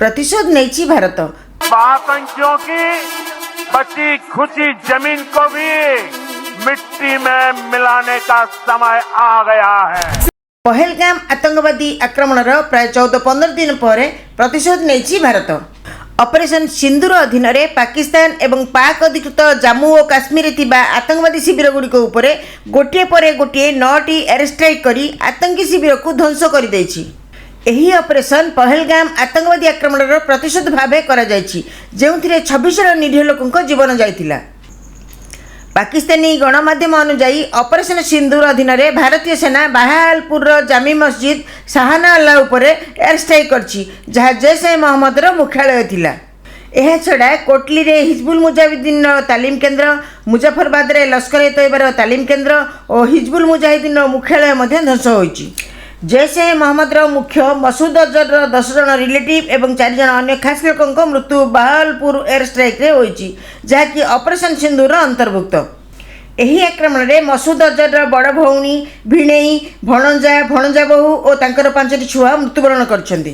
ପ୍ରତିଶୋଧ ନେଇଛି ଭାରତ। आतंकियों की बची खुची जमीन को भी मिट्टी में मिलाने का समय आ गया है। ପହେଲଗାମ ଆତଙ୍କବାଦୀ ଆକ୍ରମଣର ପ୍ରାୟ 14-15 ଦିନ ପରେ ପ୍ରତିଶୋଧ ନେଇଛି ଭାରତ। ଅପରେସନ୍ ସିନ୍ଦୁର ଅଧୀନରେ ପାକିସ୍ତାନ ଏବଂ ପାକ୍ ଅଧିକୃତ ଜାମ୍ମୁ ଓ କାଶ୍ମୀରରେ ଥିବା ଆତଙ୍କବାଦୀ ଶିବିରଗୁଡ଼ିକ ଉପରେ ଗୋଟିଏ ପରେ ଗୋଟିଏ ନଅଟି ଏୟାର ଷ୍ଟ୍ରାଇକ୍ କରି ଆତଙ୍କୀ ଶିବିରକୁ ଧ୍ୱଂସ କରିଦେଇଛି। ଏହି ଅପରେସନ୍ ପହେଲଗାମ ଆତଙ୍କବାଦୀ ଆକ୍ରମଣର ପ୍ରତିଶୋଧ ଭାବେ କରାଯାଇଛି, ଯେଉଁଥିରେ 26 ଜଣ ନିରୀହ ଲୋକଙ୍କ ଜୀବନ ଯାଇଥିଲା। ପାକିସ୍ତାନୀ ଗଣମାଧ୍ୟମ ଅନୁଯାୟୀ, ଅପରେସନ୍ ସିନ୍ଦୁର ଅଧୀନରେ ଭାରତୀୟ ସେନା ବାହାଲପୁରର ଜାମି ମସଜିଦ ଶାହାନା ଆଲ୍ଲା ଉପରେ ଏୟାର ଷ୍ଟ୍ରାଇକ୍ କରିଛି, ଯାହା ଜୈଶ ଏ ମହମ୍ମଦର ମୁଖ୍ୟାଳୟ ଥିଲା। ଏହାଛଡ଼ା କୋଟଲିରେ ହିଜବୁଲ ମୁଜାହିଦ୍ଦିନର ତାଲିମ କେନ୍ଦ୍ର, ମୁଜାଫରବାଦରେ ଲସ୍କର ଏ ତୈବାର ତାଲିମ କେନ୍ଦ୍ର ଓ ହିଜବୁଲ ମୁଜାହିଦ୍ଦିନର ମୁଖ୍ୟାଳୟ ମଧ୍ୟ ଧ୍ୱଂସ ହୋଇଛି। ଜୈଶ ଏ ମହମ୍ମଦର ମୁଖ୍ୟ ମସୁଦ ଅଜହରର 10 ଜଣ ରିଲେଟିଭ୍ ଏବଂ ଚାରି ଜଣ ଅନ୍ୟ ଖାସ୍ ଲୋକଙ୍କ ମୃତ୍ୟୁ ବାହାଲପୁର ଏୟାର ଷ୍ଟ୍ରାଇକ୍ରେ ହୋଇଛି, ଯାହାକି ଅପରେସନ୍ ସିନ୍ଦୁରର ଅନ୍ତର୍ଭୁକ୍ତ। ଏହି ଆକ୍ରମଣରେ ମସୁଦ ଅଜହରର ବଡ଼ ଭଉଣୀ, ଭିଣେଇ, ଭଣଜା, ଭଣଜା ବୋହୂ ଓ ତାଙ୍କର ପାଞ୍ଚଟି ଛୁଆ ମୃତ୍ୟୁବରଣ କରିଛନ୍ତି।